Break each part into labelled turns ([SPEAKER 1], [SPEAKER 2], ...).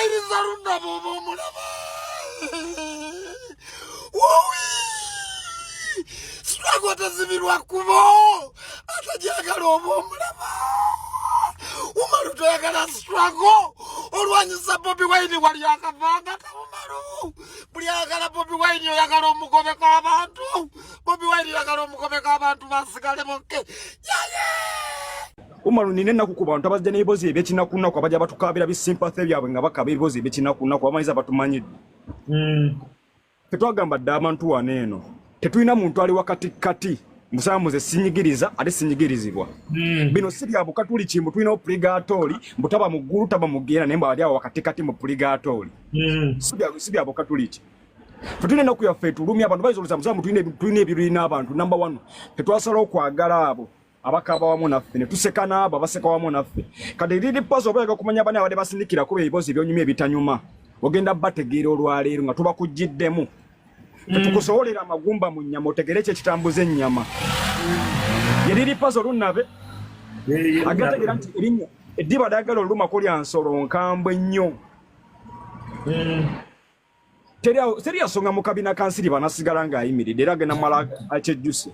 [SPEAKER 1] Mpuliriza lunaba oba omulaba. Wowi! Struggle tezibirwa kkubo, atagyagala oba omulaba. Umaru toyagala struggle, olwanyisa Bobi Wine wali akavanga ka Umaru. Buli ayagala Bobi Wine oyagala omugobeko abantu. Bobi Wine oyagala omugobeko abantu basigale bokke. Yaye!
[SPEAKER 2] Umaru, nina ennaku ku bantu abajja n'ebibozi ebyekinakunaku, abajja batukaabira bisimpathe byabwe nga bakaba ebibozi ebyekinakunaku, abamanyiza batumanyidde. Tetwagamba dda abantu wano eno tetulina muntu ali wakati kati musamuze sinyigiriza ate sinyigirizibwa. Bino si bya bukatuliki mbu tulina opuligatooli, mbu taba mu ggulu taba mu ggeyeena, naye mbu ali awo wakati kati mu puligatooli. Si bya bukatuliki. Ffe tulina ennaku yaffe etulumya. Abantu bayinza olowooza musamu tulina ebirina abantu. Number one, tetwasalawo okwagala abo abakaba wamu naffe ne tuseka n'abo abaseka wamu naffe. Kati Lil Pazo, oba oyaga kumanya bani abadde basindikirako ebibozi ebyonyumya ebitanyuma, ogenda bategeera olwaleero nga tubakuggiddemu. Tetukusobolera amagumba mu nnyama, otegere ki ekitambuza ennyama. Ye Lil Pazo olunabe agategeera nti erinnya eddiba lyagala olulumako lya nsolo nkambwe nnyo. Teri yasonga mu kabina kansiri banasigala ng'ayimiridde era agenda mala akyejjuse.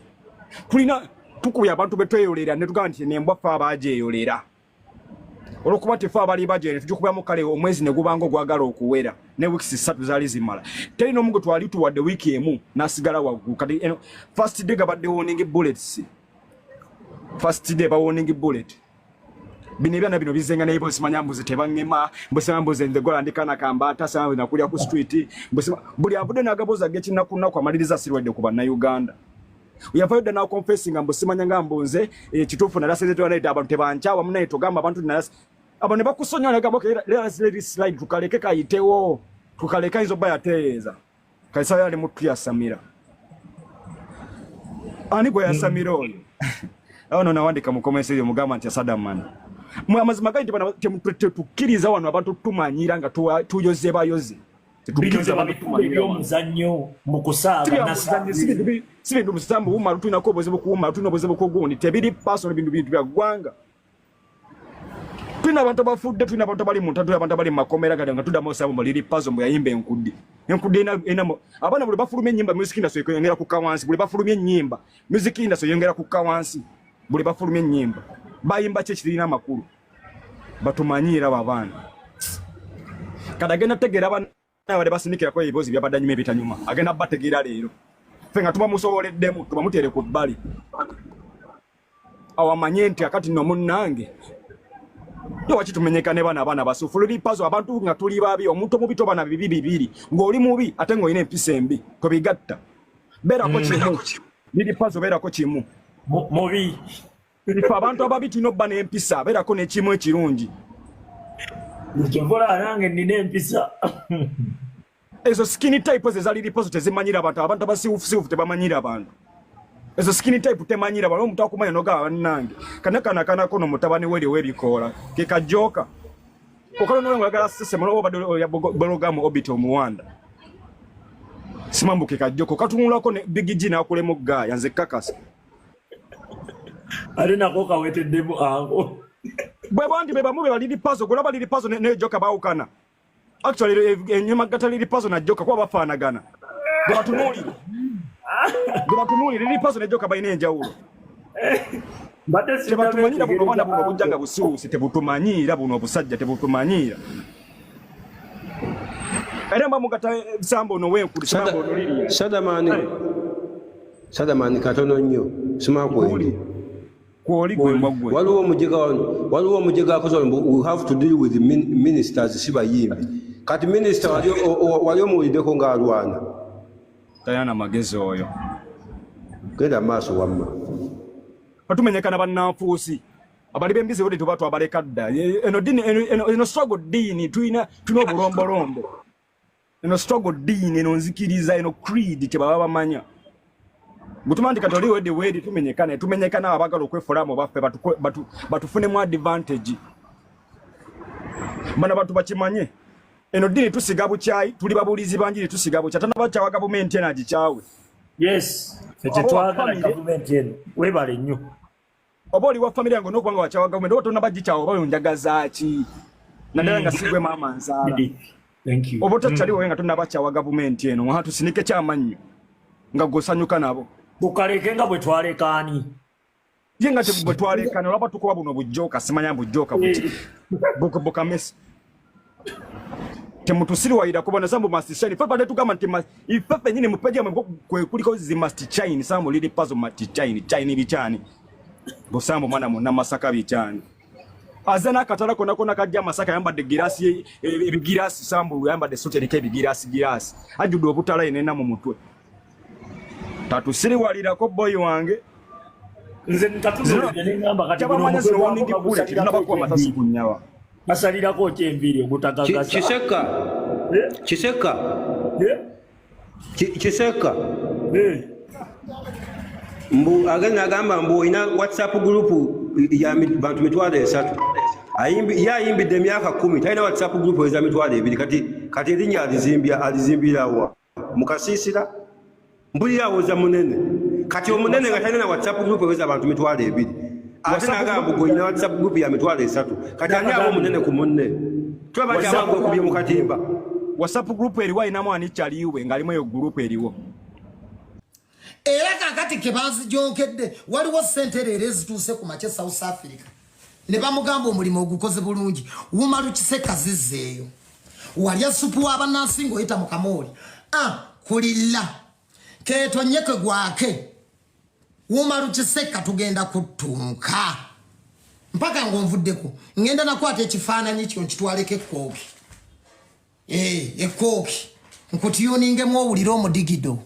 [SPEAKER 2] Tulina tukubye abantu betweyolera ne tugamba nti nembwa ffe abagyeyolera, olwokuba tefe abali bagyeyolera tugikubyamu kale omwezi ne gubanga ogwagala okuwera ne weeks 3 zaali zimala. Teri n'omu gwe twali tuwadde wiiki emu n'asigala waggulu. Kati eno first day gabadde warning bullets, first day ba warning bullet. Bino ebyana bino bizenga naye bosimanya mbuzi tebaŋŋema, mbusima mbuzi nze gola ndikana kambaata sama nakulya ku street, mbusima buli avudde n'agabuuza g'ekinnakunaku amaliriza sirwadde ku Bannayuganda. Yavayo dda n'aconfessinga mbu simanya nga mbunze ekituufu nalasezetwanaita abantu tebankyawa munaye togamba abantu nalase abo ne bakusonyiwa nagamba, "Okay, let us let it slide, tukaleke kayitewo, tukaleke ayinza obba yatereeza." Kaisayo ali mutuyasamira, ani gwe yasamira oyo? Awo no nawandika mu comments eyo mugamba nti asadamana mwe. Amazima gali nti bano tetukkiriza wano abantu tumanyira nga tuyoze bayoze.
[SPEAKER 3] Bino
[SPEAKER 2] Tetukkiriza abantu
[SPEAKER 3] tebabikuba
[SPEAKER 2] tumanyira wano.
[SPEAKER 3] Ebyomuzannyo mu kusaaga nasaaga.
[SPEAKER 2] Si bintu musambu wuma tulinako obuzibu kuwuma, tulina obuzibu ku gundi, tebiri personal, bintu bya ggwanga. Tulina abantu abafudde, tulina abantu abali mu ntatu, abantu abali mu makomera gadi nga tuddamu osaba mu Lil Pazo mbu yayimba enkuddi. Enkuddi ena abaana buli bafulumya ennyimba, music industry eyongera kukka wansi. Buli bafulumya ennyimba, music industry eyongera kukka wansi. Buli bafulumya ennyimba bayimba ki ekirina amakulu? Batumanyiira abo abaana. Kati agenda tegeera abaana abadde basindikirako ebibuuzo byabadde anyuma ebitanyuma, agenda bategeera leero. Ffe nga tubamusoboleddemu tubamuteere ku bbali awo amanye nti akati nno munnange yo waki tumenyeka ne bano abaana basuufu. Lil Pazo, abantu nga tuli babi, omuntu omubi toba na bibi bibiri, ng'oli mubi ate ng'olina empisa embi, tobigatta. Beerako kimu, Lil Pazo, beerako kimu.
[SPEAKER 3] Mubi.
[SPEAKER 2] Ife abantu ababi tulina obba n'empisa, beerako n'ekimu ekirungi.
[SPEAKER 3] Kyovola nange nina empisa.
[SPEAKER 2] Ezo skin type ezo eza Lil Pazo tezimanyira abantu. Abantu abasiwufusiwufu tebamanyira abantu. Ezo skin type temanyira abantu. Omuntu akumanya nogaba bannange kana kana kanako no mutabani weri ow'ebikoola ke kajoka okalonola ng'oyagala sisemu oba obadde oya bologamu obit omuwanda simambu ke kajoka okatunulako ne Big G n'akulemu gaaya nze kakasa.
[SPEAKER 3] Ate nako kaweteddemu ango.
[SPEAKER 2] Bwe bandi be bamu be ba Lil Pazo golaba Lil Pazo ne joka baawukana. Actually enyuma gata Lil Pazo na joka kuba bafaanagana. Gwe batunuulire, gwe batunuulire, Lil Pazo ne joka balina enjawulo.
[SPEAKER 3] Mbadde
[SPEAKER 2] Tebatumanyira buno obwana buno
[SPEAKER 3] sinnabeetegereza.
[SPEAKER 2] obujja nga busiwuuse, tebutumanyiira buno obusajja tebutumanyiira. Era mba mugata samba ono wenkuli samba ono liriya.
[SPEAKER 4] Sadamani, Sadamani, katono nnyo simakwende.
[SPEAKER 2] Kwoli gwe mbwa gwe.
[SPEAKER 4] Waliwo omujega wano, waliwo omujega akoze wano mbu we have to deal with ministers, si bayimbi. Kati minisita wali wali omuwuliddeko ng'alwana?
[SPEAKER 2] Talina na magezi oyo.
[SPEAKER 4] Genda maaso wamma.
[SPEAKER 2] Batumenyekana bannanfuusi abali b'embizi bodi tuba twabaleka dda. Eno ddiini eno struggle ddiini tulina obulombolombo. Eno struggle ddiini, eno nzikiriza, eno creed tebaba bamanya butuma nti kati oli wedi wedi tumenyekane tumenyekana abagala okwefulamu baffe batufunemu advantage. Bano bantu bakimanye eno ddiini tusiga bukyayi, tuli babulizi banjiri, tusiga bukyayi. Tanabakyawa gavumenti eno agikyawe.
[SPEAKER 3] Yes, ffe
[SPEAKER 2] Oba wa
[SPEAKER 3] tetwagala
[SPEAKER 2] family.
[SPEAKER 3] Gavumenti eno webale nnyo.
[SPEAKER 2] Oba oli wa family yange, onokubanga wakyawa gavumenti oba tonaba gikyawa, oba onjagazaaki? Naddala nga sigwe maama nzaala.
[SPEAKER 3] Thank you.
[SPEAKER 2] Oba otakyaliwo nga tonnabakyawa gavumenti eno, nga tusinike kyamannyo nga gw'osanyuka nabo.
[SPEAKER 3] Bukaleke nga bwe twalekaani.
[SPEAKER 2] Ye nga bwe twalekana olaba tukuba buno bujjooka, simanya bujjooka buki. Bukamesa. Temutusiriwayira kubona sambu must shine. Ffe badde tugamba nti ife ffennyini mu page yammwe kwe kuliko zi must shine, sambu liri puzzle must shine, shine bikyani. Busambu mwana munnamasaka bikyani. Aze n'akatala konna konna kajja Masaka ayambadde giraasi ebigiraasi, sambu ayambadde essuuti eriko ebigiraasi giraasi. Ajjudde obutala yenena mu mutwe. Tatusiriwalirako boyi wange.
[SPEAKER 3] Nze nkatunuulidde ne ŋŋamba kati guno
[SPEAKER 2] Kyabamanya
[SPEAKER 3] omutwe
[SPEAKER 2] zino
[SPEAKER 3] gwako
[SPEAKER 2] warning bullet,
[SPEAKER 3] bagusalirako
[SPEAKER 2] tunabakuba amasasi
[SPEAKER 3] ekyenviiri.
[SPEAKER 2] ku nnyawa.
[SPEAKER 3] Basalirako ki enviiri ogutagagasa?
[SPEAKER 4] Kiseka. Kiseka. Kiseka. Mbu agenda agamba mbu olina WhatsApp group ya bantu 30,000. Ayimbi, ye ayimbidde emyaka 10, talina WhatsApp group eza 20,000. Kati erinnya alizimbira wa? Mu kasiisira? Mpulira awoza munene. Kati omunene nga talina na WhatsApp group eweza abantu 20,000. Ate n'agamba mbu olina WhatsApp group ya 30,000. Kati ani aba omunene ku munne? Tulaba nti aba gwekubye mu katimba.
[SPEAKER 2] WhatsApp group eriwo alinamu ani kyaliwe ng'alimu eyo group eriwo.
[SPEAKER 1] Era kaakati ke banzijonkedde waliwo ssente leero ezituuse ku makya South Africa ne bamugamba omulimu ogukoze bulungi. Wumalu Kiseka zizzeeyo. Walya ssupu w'abannansi ng'oyita mu kamooli. Kulilla keetonye kwe gwake. Wumalu Kiseka tugenda kuttunka mpaka ng'onvuddeko. Ngenda nakwata ekifaananyi kyo nkitwaleko ekkooki. Ekkooki nkutiyuningemu owulire omudigido.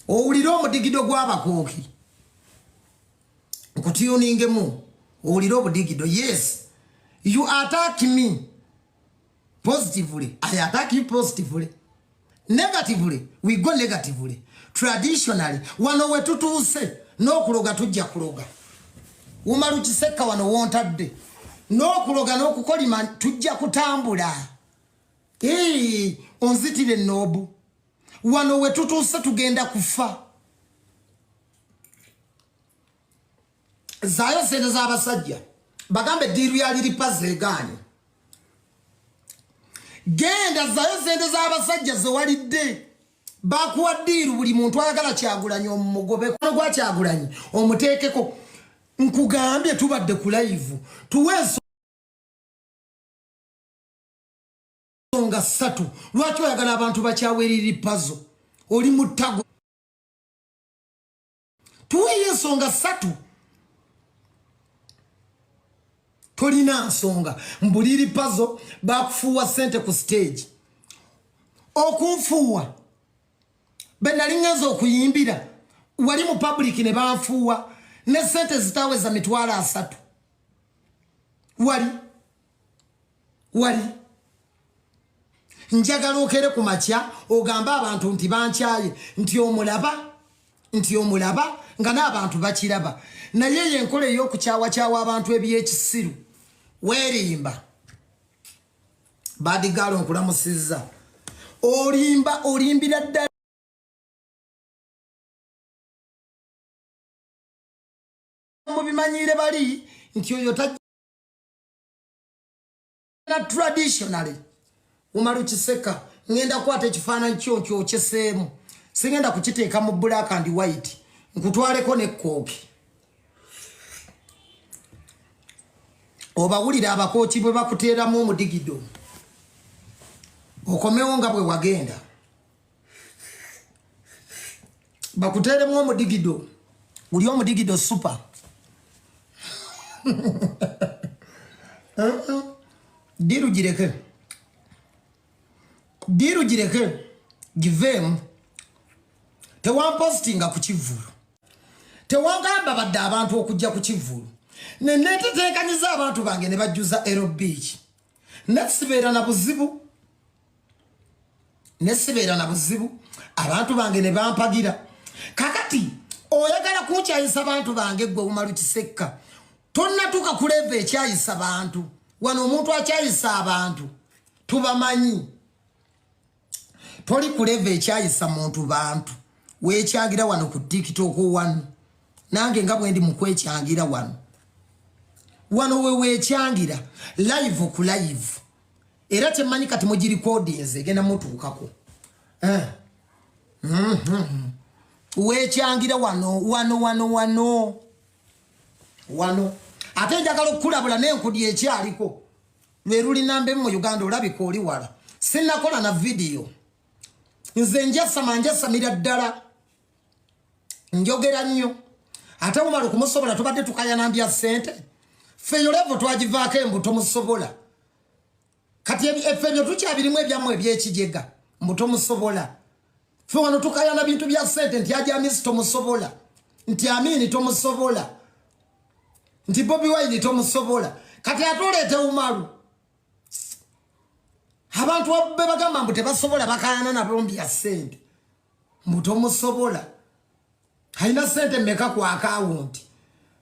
[SPEAKER 1] Owulire omudigido gw'abakooki. Nkutiyuningemu owulire obudigido. Yes, you attack me positively, I attack you positively. Negatively, we go negatively. Traditionally, wano we tutuuse n'okuloga tujja kuloga. Wumalu Kiseka wano wontadde n'okuloga n'okukolima tujja kutambula. Onzitire enoobu. Wano we tutuuse tugenda kufa. Zaayo ssente z'abasajja bagambe eddiiru ya liripa zeegaanye. Genda zaayo ssente z'abasajja ze walidde. Bakuwa ddiiru buli muntu ayagala Kyagulanyi omugobe gwa Kyagulanyi omuteekeko. Nkugambye tubadde ku live tuwe ensonga ssatu lwaki oyagala abantu bakyawe Liri Puzzle. Oli muttago. Tuweeyo ensonga ssatu. Tolina nsonga. Mbu Liri Puzzle bakufuuwa ssente ku stage. Okunfuuwa be nali ngenze okuyimbira wali mu public ne banfuuwa ne ssente zitaweza 30,000. Wali njagala okere ku makya ogambe abantu nti bankyaye, nti omulaba, nti omulaba nga n'abantu bakiraba. Naye ye enkola ey'okukyawakyawa abantu eby'ekisiru. Weerimba. Badigaalo nkulamusizza. Olimba, olimbira ddala mubimanyiire bali nti oyo tajja traditionally. Umaru Kiseka ngenda kwata ekifaananyi kyo nkyokyeseemu, sigenda kukiteeka mu black and white, nkutwaleko n'ekkooki. Obawulira abakooki bwe bakuteeramu omudigido, okomewo nga bwe wagenda. Bakuteeremu omudigido, guli omudigido super. Diru gireke, diru gireke, giveemu. Tewampositinga ku kivvulu, tewangamba badde abantu okujja ku kivvulu, ne neeteteekanyiza abantu bange ne bajjuza Ero Beach. Nesibeera na buzibu, nesibeera na buzibu, abantu bange ne bampagira. Kakati oyagala kunkyayisa bantu bange gwe Umaru Kiseka, tonnatuuka ku level ekyayisa bantu. Wano omuntu akyayisa abantu tubamanyi. Toli ku level ekyayisa muntu bantu. Weekyangira wano ku TikTok wano, nange nga bwe ndi mu kwekyangira wano. Wano we weekyangira live ku live, era kyemmanyi kati mugirikodinze egenda mutuukako. Eh. Weekyangira wano wano wano wano wano. Ate njagala okukulabula n'enkudi ekyaliko lwe luli namba mu Uganda, olabika oli wala. Sinnakola na vidiyo, nze njasama, njasamira ddala, njogera nnyo. Ate bumala okumusobola, tubadde tukayana mbya ssente. Ffe eyo level twagivaako, embu tomusobola. Kati effe ebyo tukyabirimu, ebyammwe ebyekijega mbu tomusobola. Ffe wano tukayana bintu bya ssente, nti ajamisi tomusobola, nti Amini tomusobola, nti Bobi Wine tomusobola. Kati ate oleete Umaru, abantu be bagamba mbu tebasobola, bakayana nabo mbya ssente, mbu tomusobola. Alina ssente mmeka ku akawunti?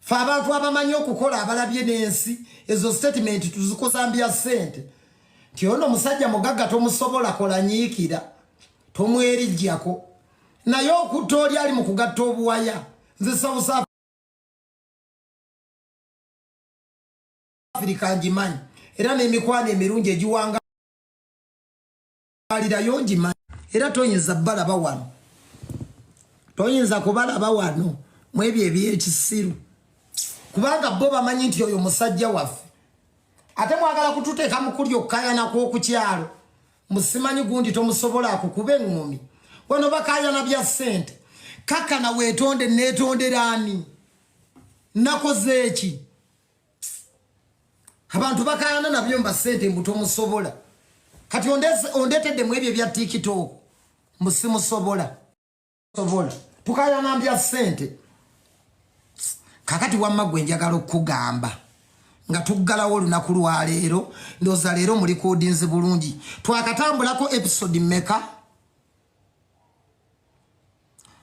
[SPEAKER 1] Fe abantu abamanyi okukola, abalabye n'ensi, ezo statement tuzikoza mbya ssente, nti ono omusajja mugagga tomusobola, kola nyiikira, tomwerijjako. Naye okutta oli ali mu kugatta obuwaya. Nze South Africa ngimanyi, era n'emikwano emirungi egiwangalirayo ngimanyi, era toyinza balaba wano, toyinza kubalaba wano mu ebyo ebyekisiru, kubanga bo bamanyi nti oyo musajja waffe. Ate mwagala kututeeka mu kulya okukayana kw'okukyalo, musimanyi gundi tomusobola, akukuba eŋŋumi. Wano bakayana bya ssente. Kakana weetonde. Neetonderaani? Nakoze eki? Abantu bakayana nabyo mba ssente, mbu tomusobola. Kati ondeeteddemu ebyo ebya TikTok, mbu simusobola, sobola. Tukayana mbya ssente. Kakati wamma gwe njagala okukugamba nga tuggalawo olunaku lwaleero, ndowooza leero mulikodinze bulungi. Twakatambulako episode mmeka?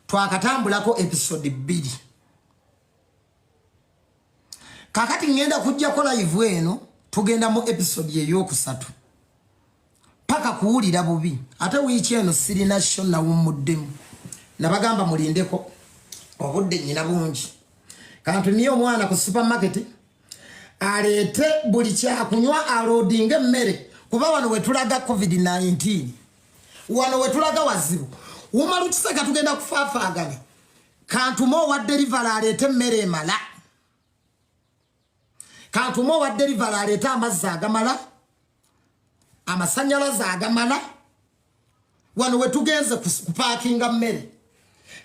[SPEAKER 1] Twakatambulako episode 2. Kakati ngenda kujjako live eno, tugenda mu episode eyokusatu paka kuwulira bubi. Ate wiiki eno sirina show, nawummuddemu, nabagamba mulindeko, obudde nyina bungi. Kantumye omwana ku supermarket aleete buli kyakunywa, aloodinga emmere, kuba wano wetulaga COVID-19, wano wetulaga wazibu. Wumala ukiseka, tugenda kufaafaagana. Kantume owa delivery aleete emmere emala, kantume owa delivery aleete amazzi agamala, amasanyalaze agamala. Wano wetugenze kupaakinga mmere,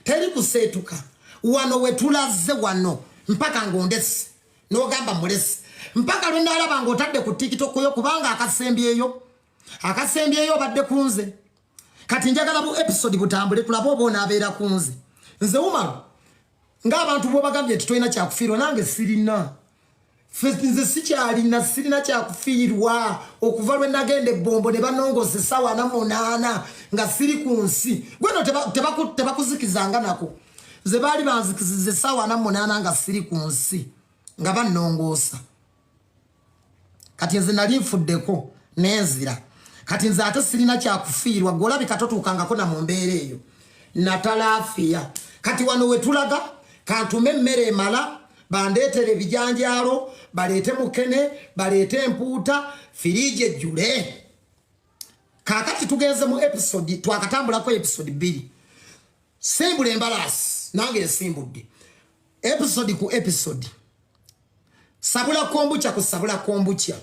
[SPEAKER 1] teri kuseetuka. Wano wetulaze wano mpaka ng'ondese n'ogamba mulese, mpaka lwe naalaba ng'otadde ku TikTok yo, kubanga akasembyeyo, akasembyeyo obadde ku nze. Kati njagala bu episode butambule, tulabe oba onaabeera ku nze. Nze Umaru, ng'abantu bw'obagambye nti tolina kyakufiirwa, nange sirina. Nze sikyalina, sirina kyakufiirwa okuva lwe nagenda ebbombo ne banongoza essaawa 48 nga siri ku nsi. Gweno tebakuzikizanga nako. Nze baali banzikiziza essaawa 48 nga siri ku nsi, nga bannongoosa. Kati nze nali nfuddeko nenzira. Kati nze ate sirina kyakufiirwa. Gwolabika totuukangako na mu mbeera eyo natalaafiya. Kati wano wetulaga, kantume emmere emala, bandeetere ebijanjaalo, baleete mukene, baleete empuuta, firiigi ejjule. Kaakati tugenze mu episode, twakatambulako episode 2. Simbula embalaasi, nange nsimbudde episode ku episode. Sabula kombucha ku sabula kombucha,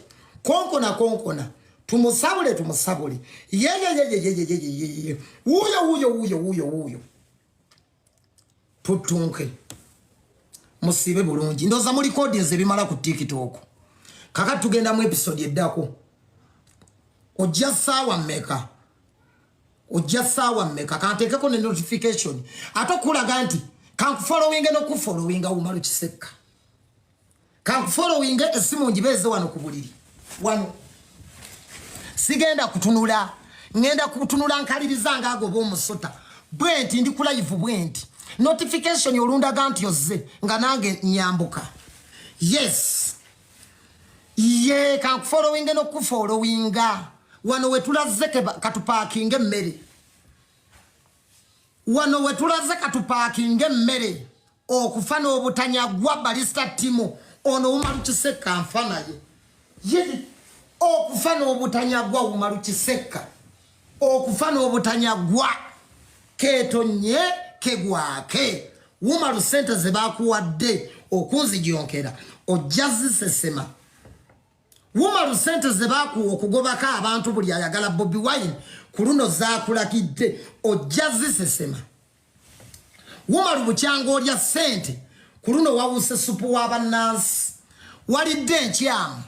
[SPEAKER 1] konkona konkona, tumusabule tumusabule, yeyeyeyeyeyeyeye, wuuyo wuuyo wuuyo wuuyo wuuyo, tutunke. Musiibe bulungi. Ndowooza mu recordings ebimala ku TikTok. Kakati tugenda mu episode eddako. Ojja saawa mmeka? Ojja saawa mmeka? Kanteekeko ne notification ate okulaga nti kankufollowinge n'okufollowinga. Wumalo Kisekka, kankufollowinge. Essimu ngibeeze wano ku buliri wano, sigenda kutunula, ŋŋenda kutunula nkaliriza ngaagoba omusota bwe nti ndi ku live bwe nti notification olundaga nti ozze, nga nange nyambuka. Yes, ye kankufollowinge n'okufollowinga. Wano wetulaze katupaakinge emmere, wano wetulaze katupaakinge emmere. Okufa n'obutanyagwa, balista timu. Ono Umaru Kisekka nfa naye. Ye okufa n'obutanyagwa. Umaru Kisekka, okufa n'obutanyagwa, ketonye kegwake. Umaru, sente ze bakuwadde okunzijonkera ojja zisesema. Umaru, sente ze bakuwa okugobako abantu buli ayagala Bobi Wine, ku luno zakulagidde, ojja zisesema. Umaru, bukyanga olya sente, ku luno wawuse supu w'abannansi, walidde enkyamu.